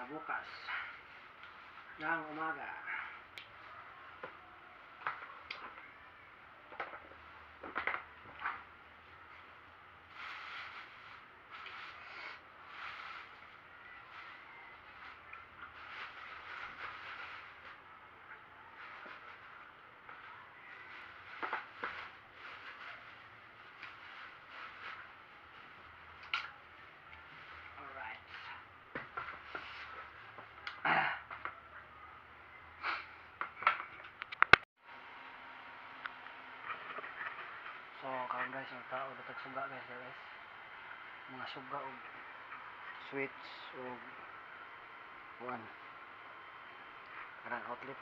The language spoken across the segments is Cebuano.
Para bukas ng umaga. Alright. So, karon guys, ang tao datag suga guys, guys. Mga suga og sweets og kuan. Karang outlet.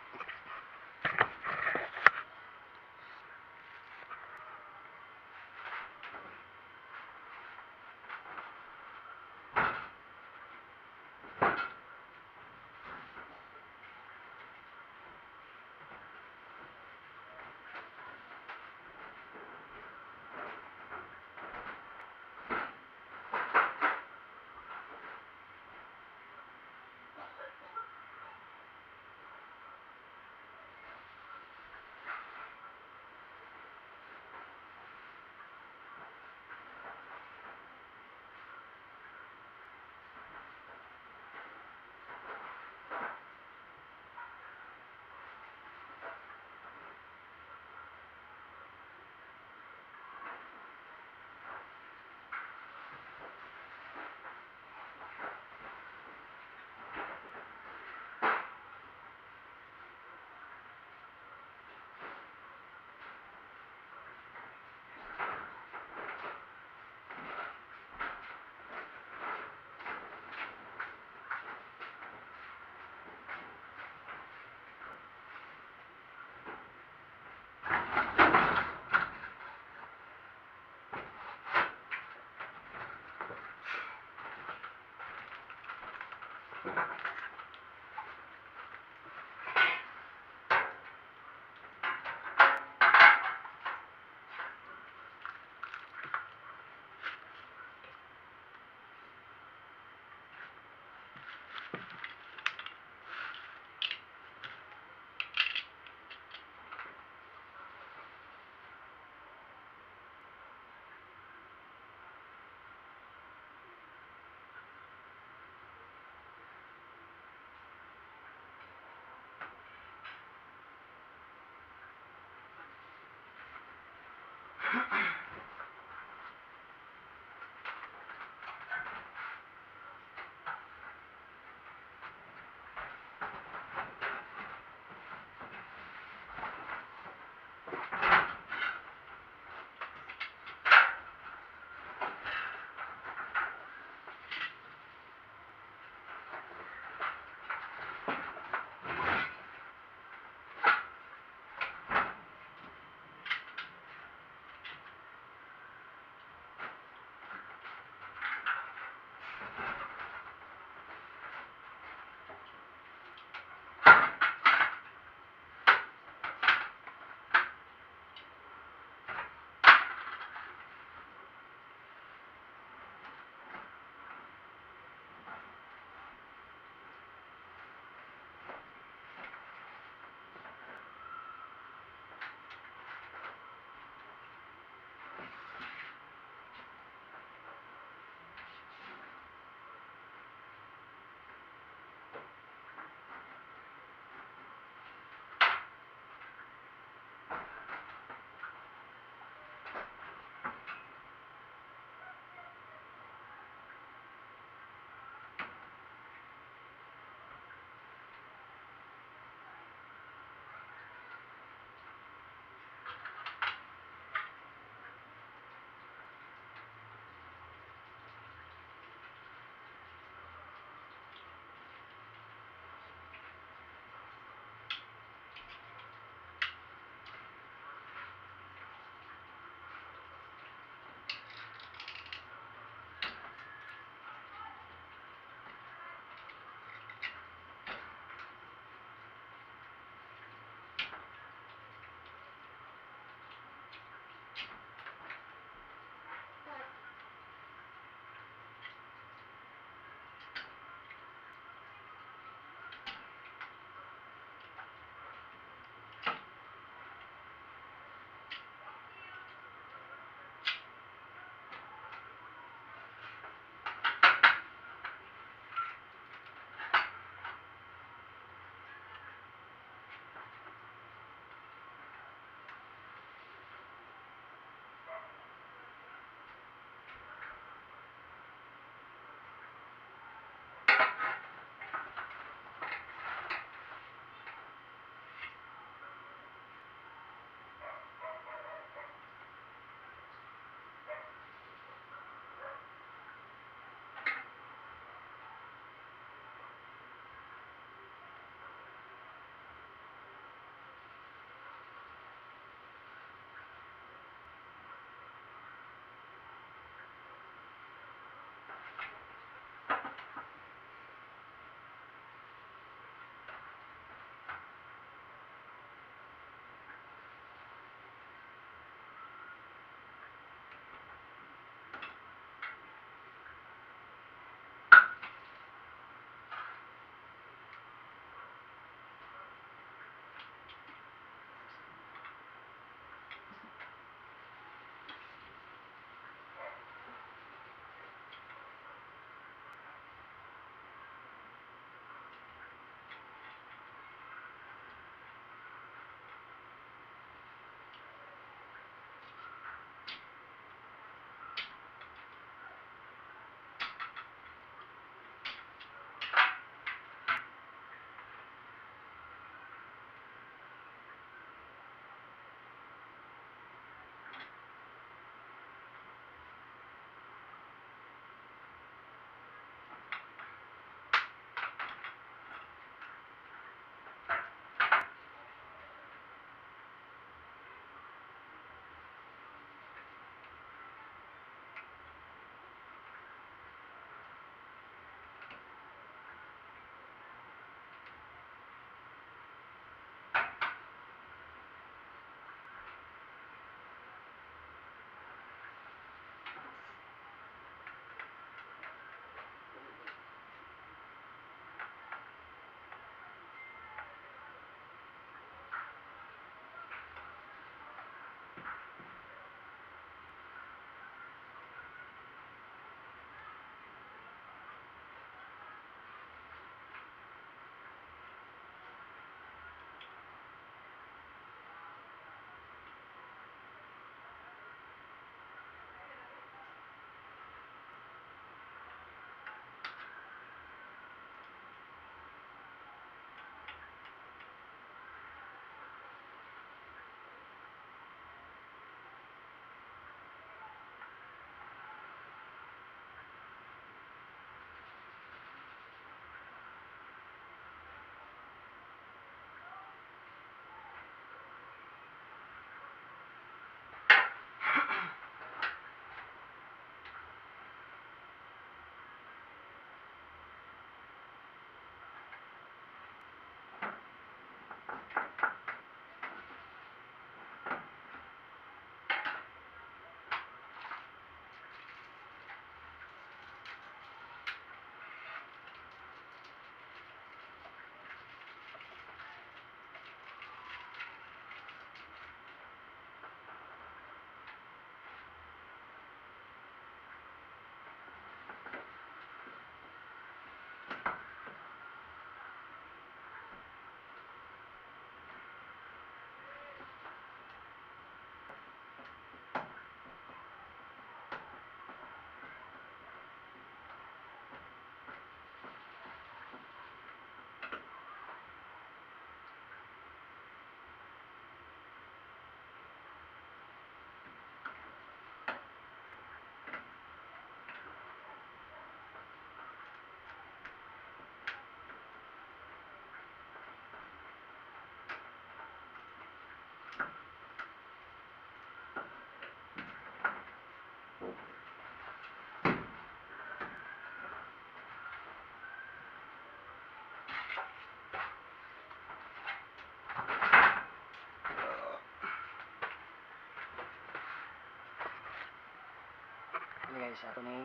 Guys, ato ni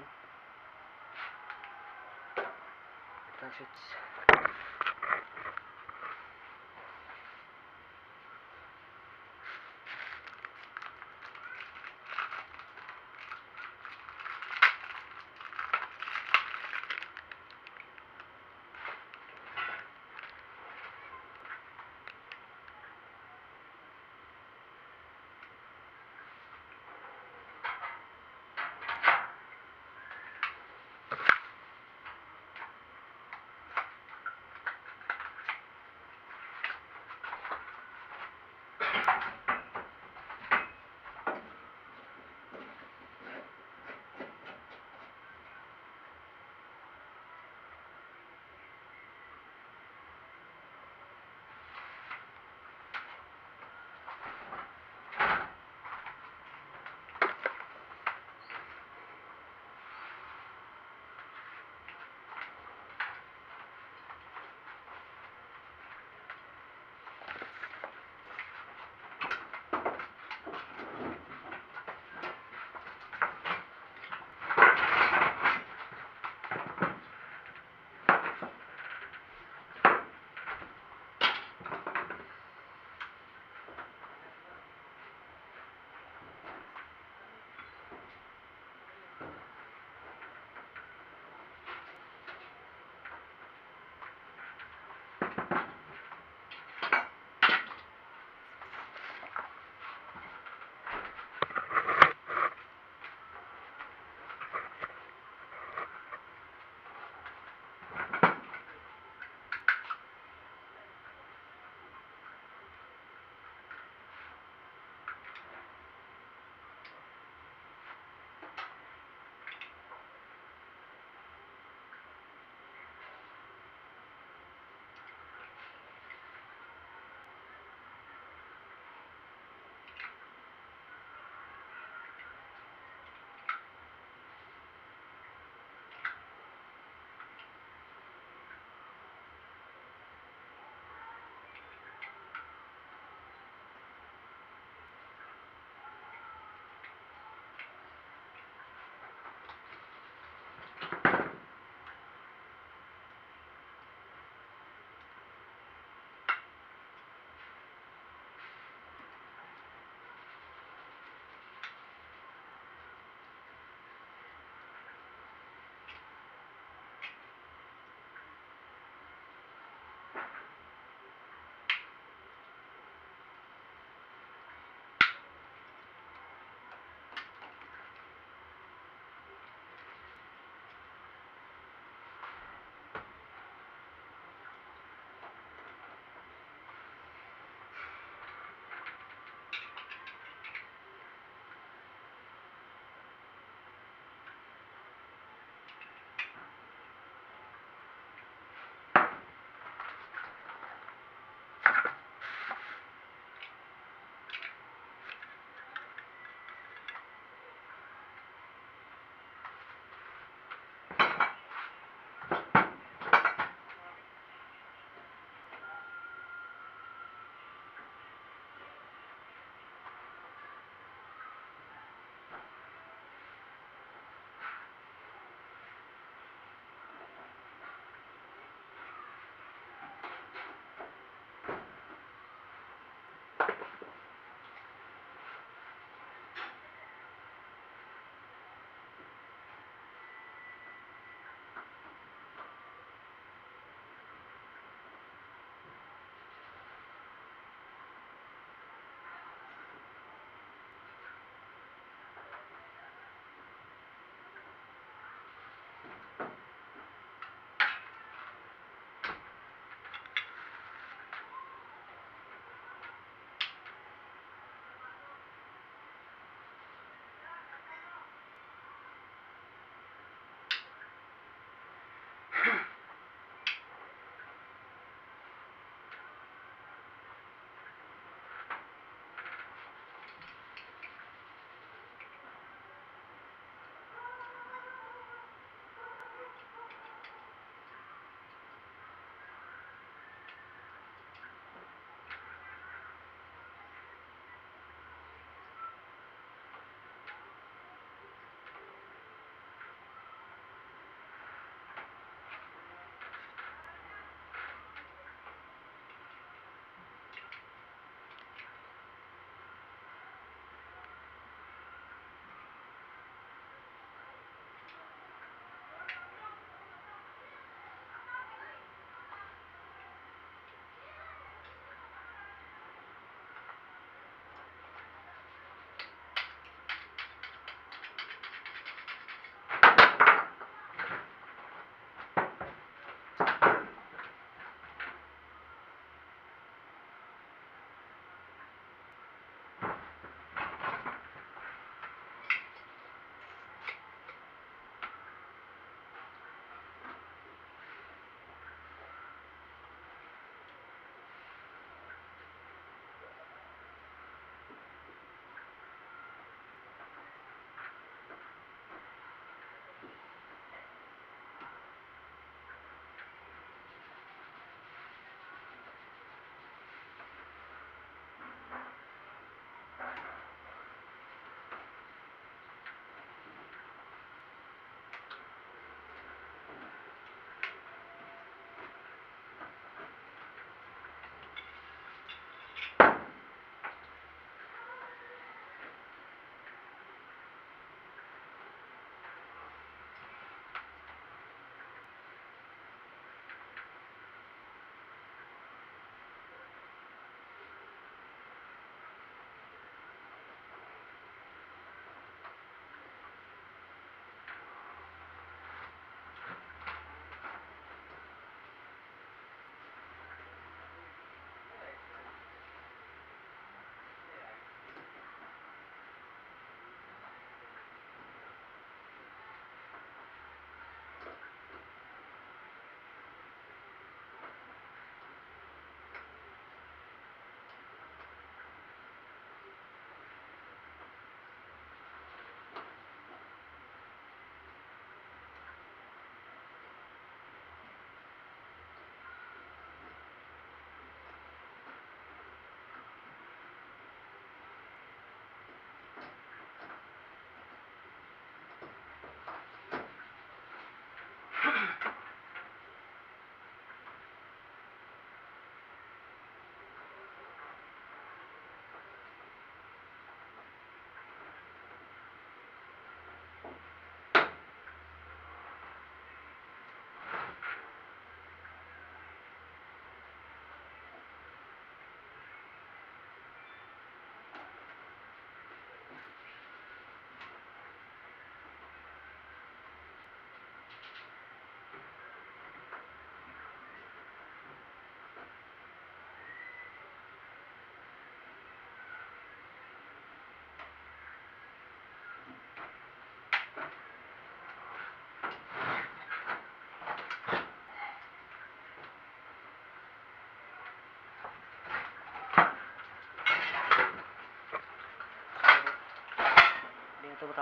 sweets.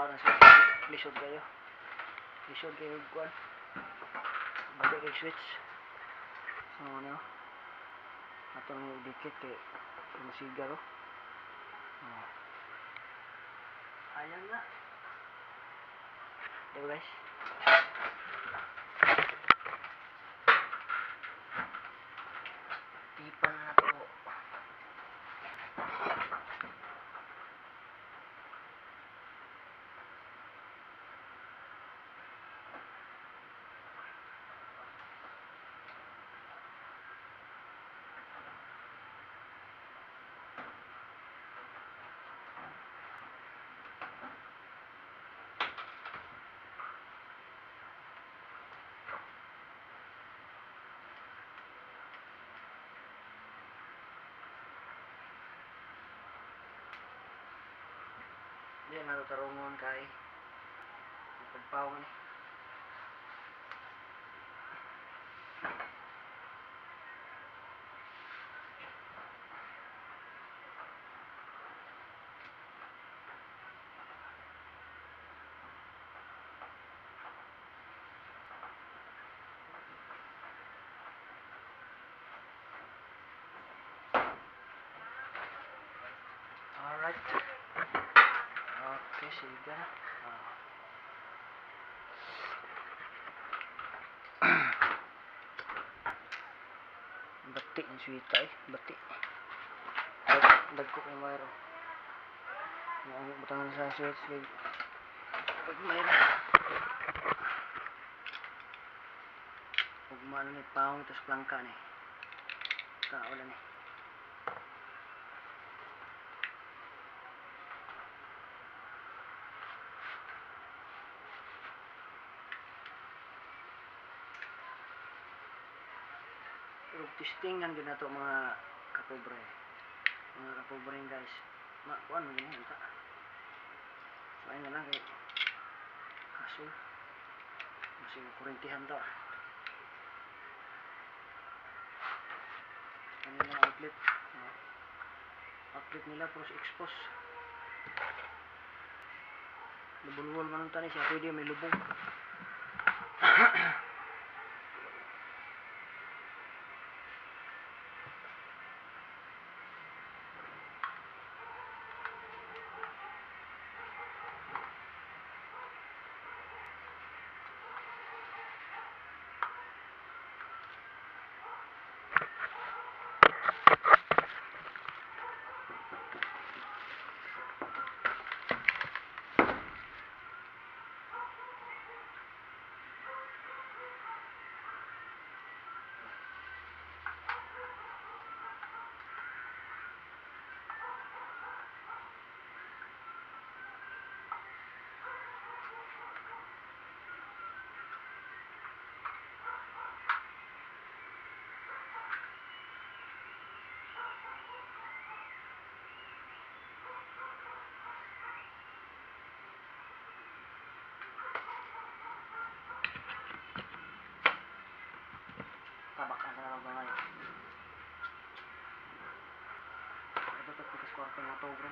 Tao na switch. Lisod kayo. Lisod kayo kuan. Bati kay switch. So ano? Ato nang dikit kay masigar oh. Oh. Ayan na. Diba, guys? Tipan na to. Hindi na ito tarungon kay pagpawang ni. Alright. Okay, sige na. Ah. Bati ang swita eh. Bati. Dagko kay wire. Oh. Ang butangan sa switch kay pag may na. Ug maano ni pawong ito sa plangka ni. Tao lang ni. Pero testingan din nato, mga kapobre. Mga kapobre, guys. Ma kuan mo gini ta. So ayun na lang kay hasol. Masig kurintihan to. Kanina outlet. Oh. Outlet nila pero sa expose. Lubulwol man ang tani siya, pwede may lubong. Tabak na lang gamay. Ito to pikas kwarto nga to, bro.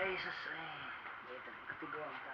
Ay, sus, ay. Dito, katiguan ta.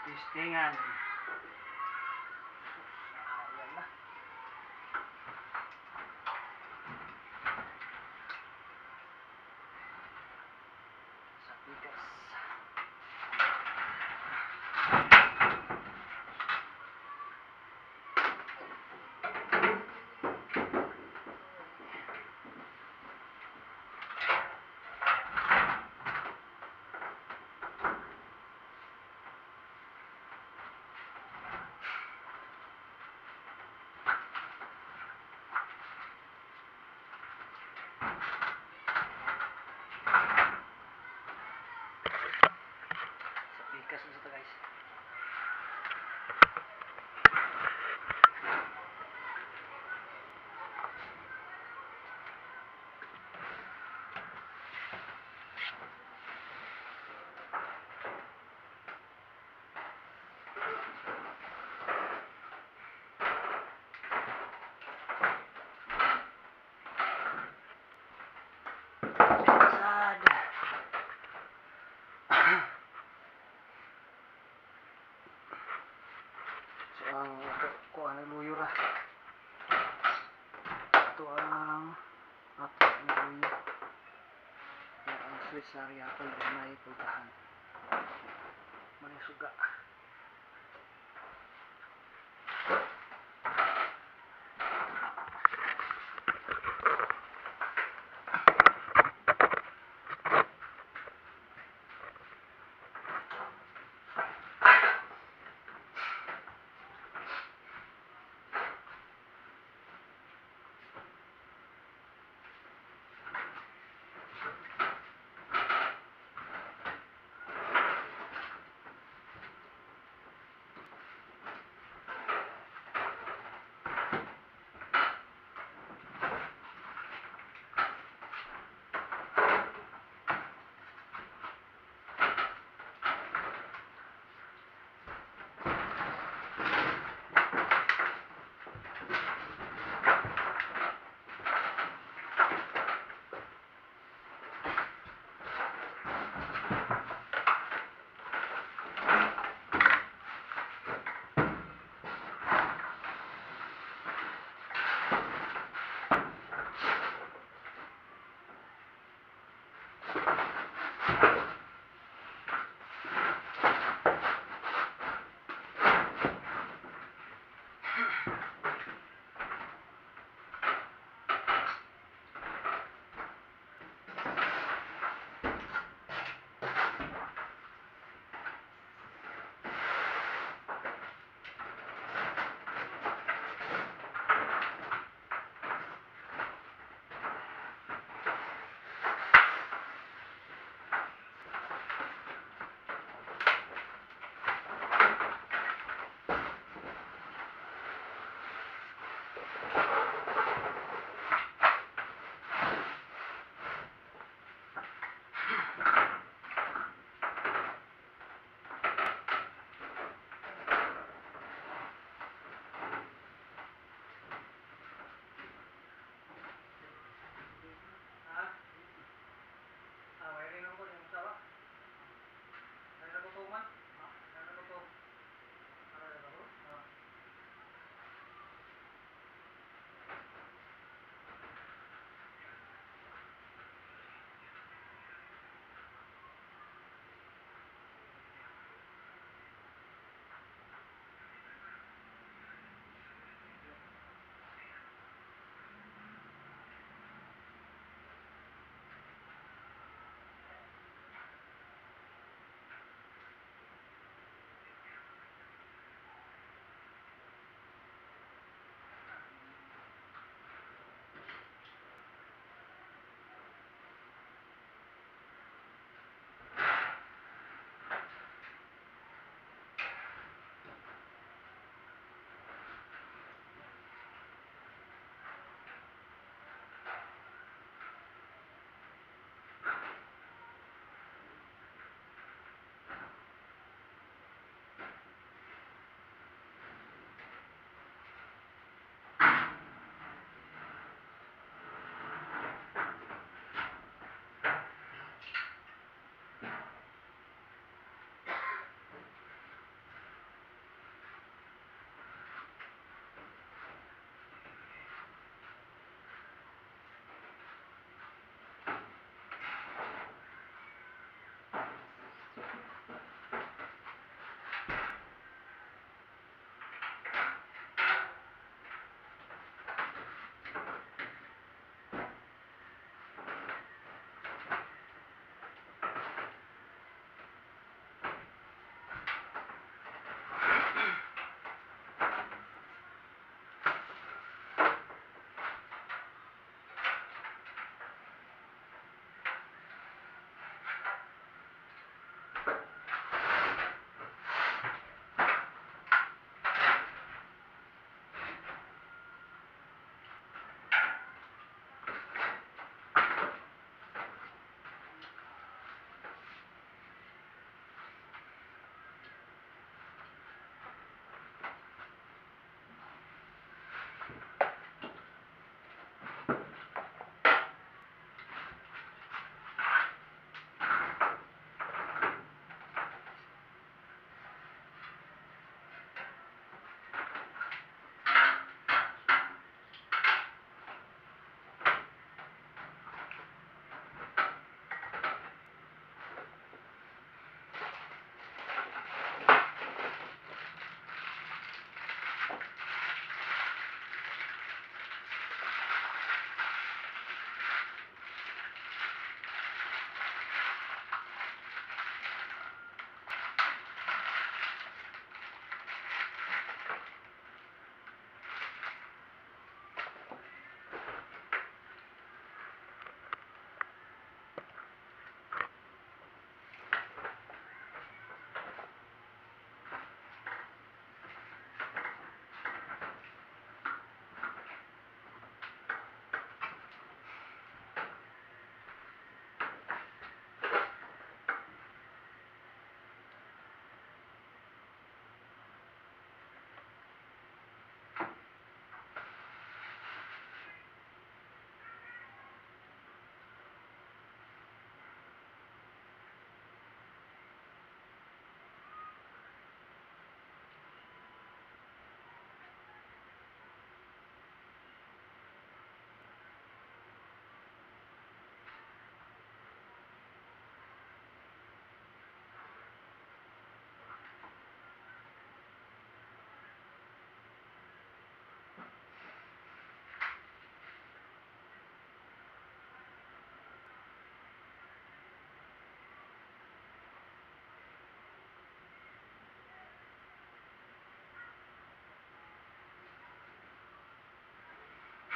Testingan. Ayan na. Sa pikas. Sa pikas na ito, guys. Sad. So ang ato kuha ng luyo ra. Ito ang ato ng luyo. Yan ang switch na riyapon na may pultahan. Maning suga.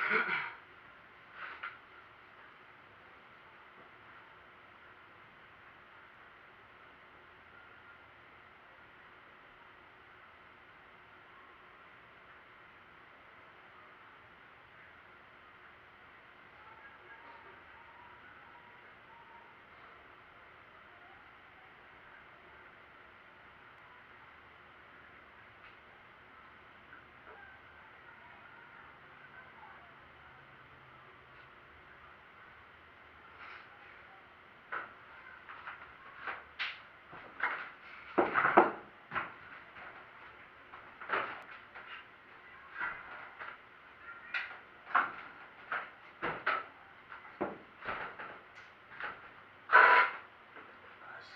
Asa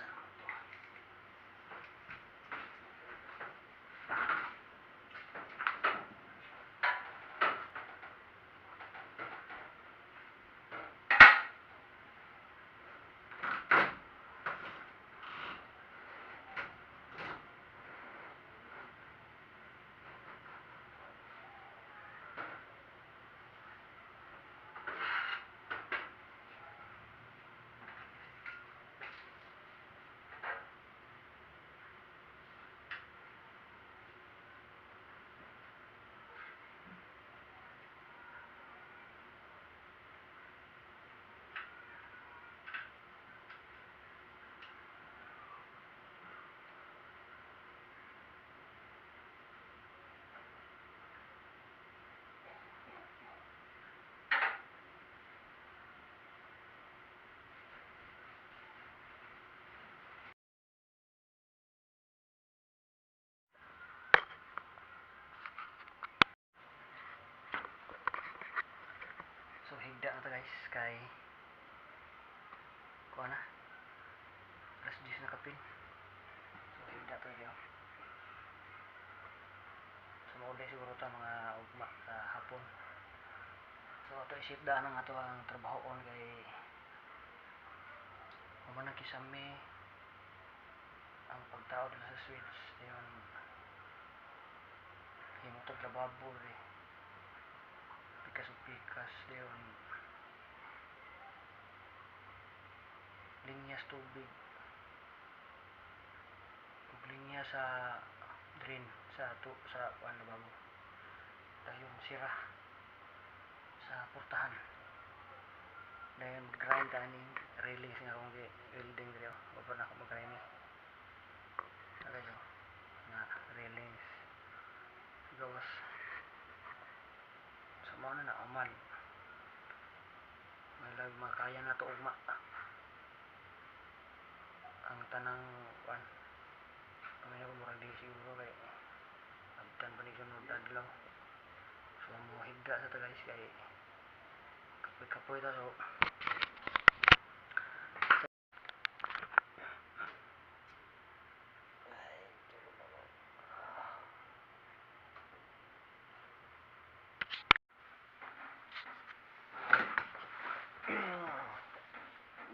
naman to? So higda na to guys kay kuha na alas 10 na kapin. So higda to kayo. So maulay siguro ta mga ugma sa hapon. So ato isip daan ang ato ang trabahoon kay human ang kisame ang pagtao dito sa switch yun himo tag lababo eh. Pikas ug pikas yun linya sa tubig ug linya sa drain sa to sa kuan lababo dayon sira sa portahan dayon mag-grind ta aning railings nga akong welding diri oh pa na ako mag-grind ni okay so nga railings gawas sa mao na aman may lag makaya na to ugma ang tanang kuan kami na ko murag di siguro kay abtan pa ni sunod adlaw. So mo higda sa ta guys kay kapoy-kapoy ta so ay tulog ako.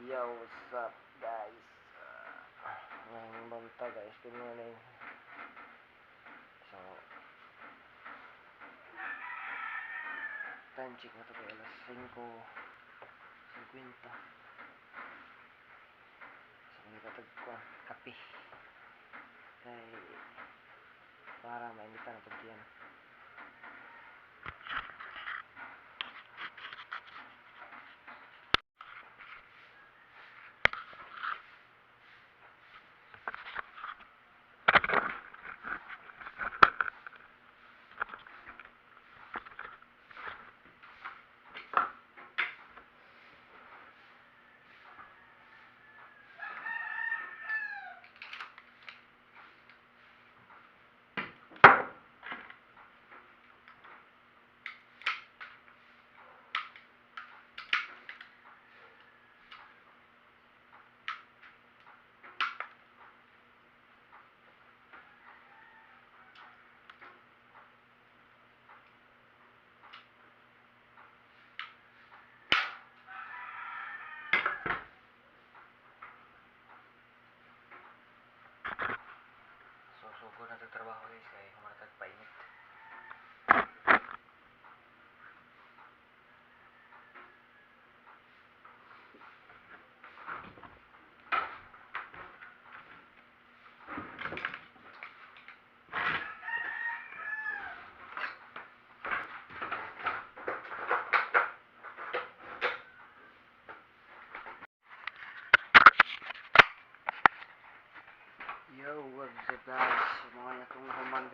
Yo, what's up guys? Ngayong banta guys, good morning. So time check na to kay alas 5:50. So nagkatag ko kape kay para mainitan ang pagtiyan.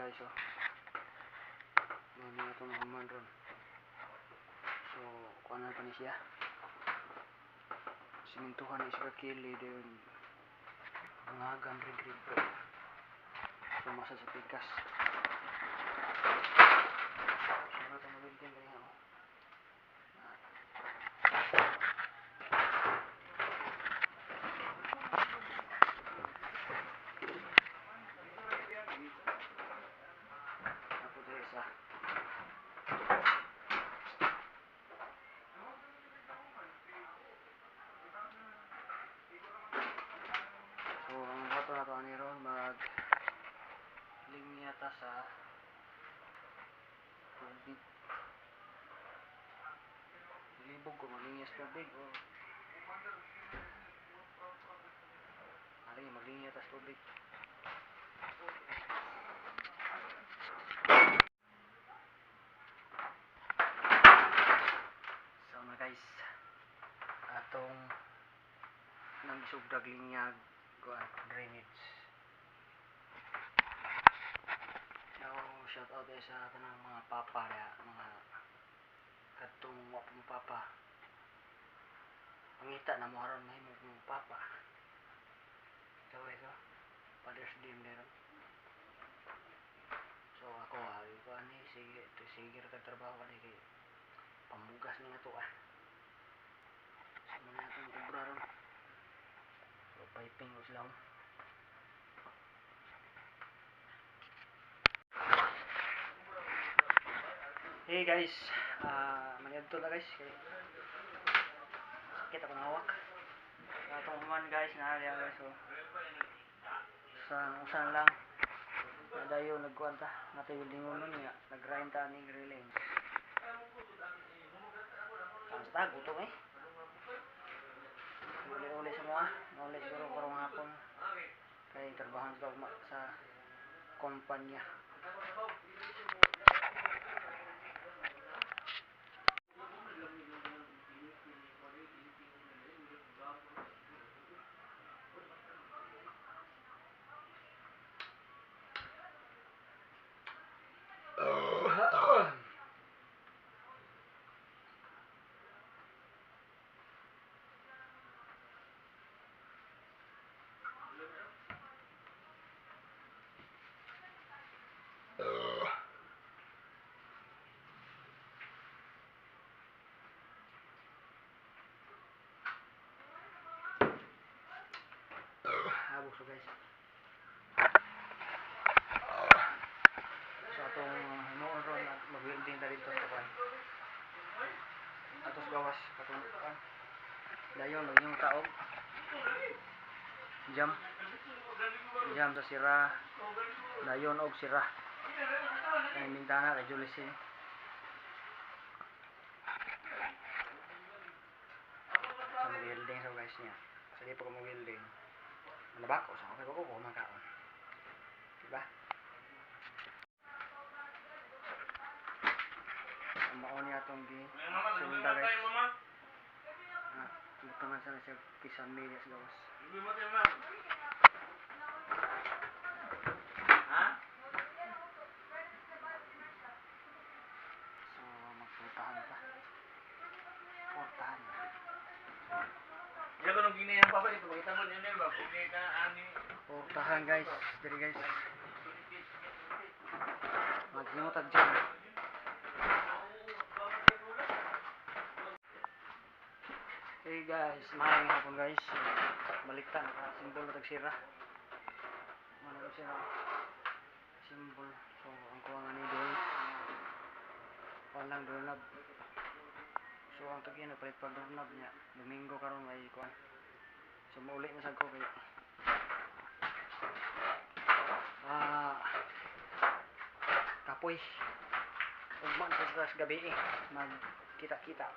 Guys, oh. Mao ni atong nahuman ron. So, kuan na pa ni siya. Simintuhan ni siya kilid dayon. Pangagan rin grade bro. So, masa sa pikas. So, na itong building kanina, oh. Ako diri sa So, ang bato na to ani ron mag linya ta sa tubig. Libog ko maglinya sa tubig o ali maglinya ta sa tubig. So na guys, atong nang isugdag linya kuan drainage. So shout out eh sa tanang mga papa ya, mga kadtong wa pa mo papa. Pangita na mo aron mahimo mo papa. So ito, Father's Day meron. So ako ay kuan ni sige, sige ra kag trabaho ani kay pamugas ni ato ah. So muna atong obra ron. So piping ko sila. Hey guys, maniadto na guys kay sakit ako hawak. Atong human guys, naaliya guys so sa usan lang nadayo nagkuan ta natay building nun nga nag-grind ta ning railing. Basta gutom eh. Uli-uli sa mga, uli siguro karong hapon kay trabahan sa sa kumpanya. Habok so guys. So atong himuon ron mag-welding ta dito sa kuan. Atos gawas atong kuan. Dayon mag taog. Jam. Jam sa sira. Dayon og sira. Ang bintana kay Julius eh. Sa mag-welding so guys niya. Sa di pa ko mag-welding. Manabako sa ako ko makaon. Diba? Ang mao niya atong gi sunda guys. Ah, butangan sana siya kisame sa gawas. Ha? So magputahan ta. Portahan. Iya ko nung ginayang papa dito, makita mo niya ba? Kung ka ani. Portahan guys, diri guys. Maghimutag dyan. Hey guys, maayong hapon guys. Balik ta naka simbol na tagsira. Wala ko sira. Simbol. So ang kuha nga ni doon. Walang doorknob. So ang tagi na palit pag doorknob niya. Domingo karon may kuan. So mauli na sad ko kay kapoy. Ugma sa gabi eh. Magkita-kita.